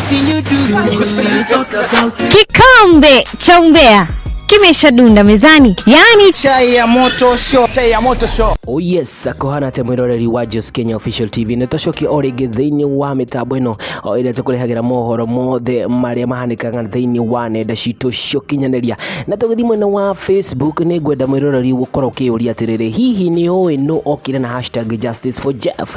Anything you do, we still talk about it. Kikombe cha umbea kimeshadunda mezani, yaani Chai ya moto show. Chai ya moto show. Oh yes, kũhana atĩa mwĩroreri wa Jos Kenya Official TV? Nĩ tũcokie o rĩngĩ thĩinĩ wa mĩtambo ĩno o ĩrĩa tũkũrehagĩra mohoro mothe marĩa mahanĩkaga thĩinĩ wa nenda citũ cia ũkinyanĩria. Na tũgĩthiĩ mwena wa Facebook, nĩ ngwenda mwĩroreri gũkorwo ũkĩyũria atĩrĩrĩ, hihi nĩ ũĩ nũ okire na #JusticeForJeff?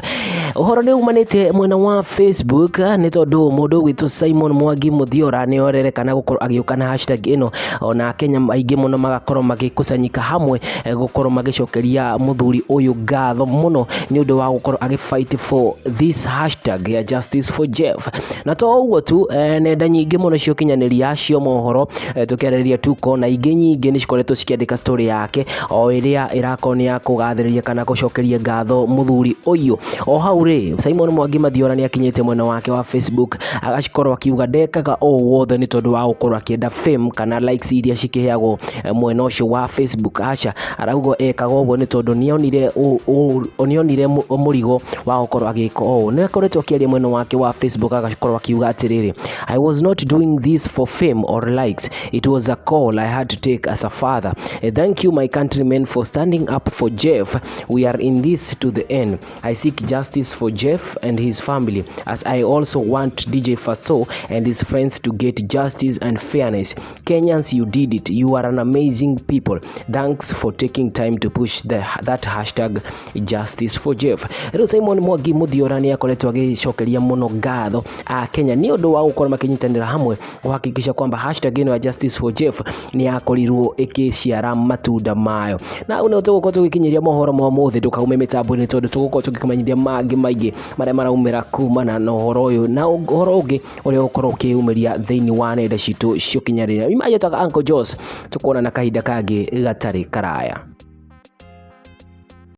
Ũhoro nĩ umanĩte mwena wa Facebook, nĩ tondũ mũndũ ũgwĩtwo Simon Mwangi Mũthiora nĩ orerekana gũkorwo agĩũka na hashtag ĩno, ona Akenya aingĩ mũno magakorwo magĩkusanyika hamwe gũkorwo magĩcokeria mũthuri ũyũ ngatho mũno nĩ ũndũ wa gũkorwo agĩ fight for this hashtag ya justice for Jeff. Na to ũguo tu, nenda nyingĩ mũno cia ũkinyanĩria cia mohoro, tũkĩarĩrĩria tuko na ingĩ nyingĩ, nĩ cikoretwo cikĩandĩka story yake o ĩrĩa ĩrakorwo nĩ ya kũgathĩrĩria kana gũcokeria ngatho mũthuri ũyũ. O hau rĩ, Simon Mwangi Mathiora nĩ akinyĩte mwena wake wa Facebook, agakorwo akiuga ndekaga ũũ wothe nĩ tondũ wa gũkorwo akĩenda fame kana likes iria cikĩheagwo mwena ũcio wa Facebook. Aca, arauga ekaga ũguo nĩ tondũ nĩonire mũrigo wa gũkorwo agĩka ũũ. Nĩ akoretwo akĩaria mwena wake wa Facebook, agakorwo akiuga atĩrĩrĩ, "I was not doing this for fame or likes. It was a call I had to take as a father. Thank you, my countrymen, for standing up for Jeff. We are in this to the end. I seek justice for Jeff and his family, as I also want DJ Fatxo and his friends to get justice and fairness. Kenyans, you did it. You are an amazing people. Thanks for taking time to push that #JusticeForJeff." Rĩu Simon Mwangi Mũthiora nĩ akoretwo agĩcokeria mũno ngatho a Kenya nĩ ũndũ wa gũkorwo makĩnyitanĩra hamwe kũhakikisha kwamba hashtag ĩno ya justice for Jeff nĩ yakorirwo ĩkĩciara matunda mayo. Na hau nĩho tũgũkorwo tũgĩkinyĩria mohoro ma ũmũthĩ. Ndũkaume mĩtambo-inĩ, tondũ tũgũkorwo tũgĩkũmenyithia mangĩ maingĩ marĩa maraumĩra kumana na ũhoro ũyũ na ũhoro ũngĩ ũrĩa ũgũkorwo ũkĩyumĩria thĩinĩ wa nenda citũ cia ũkinyanĩria. Imanjĩtaga Uncle Jos, tũkuonana kahinda kangĩ gatarĩ karaya.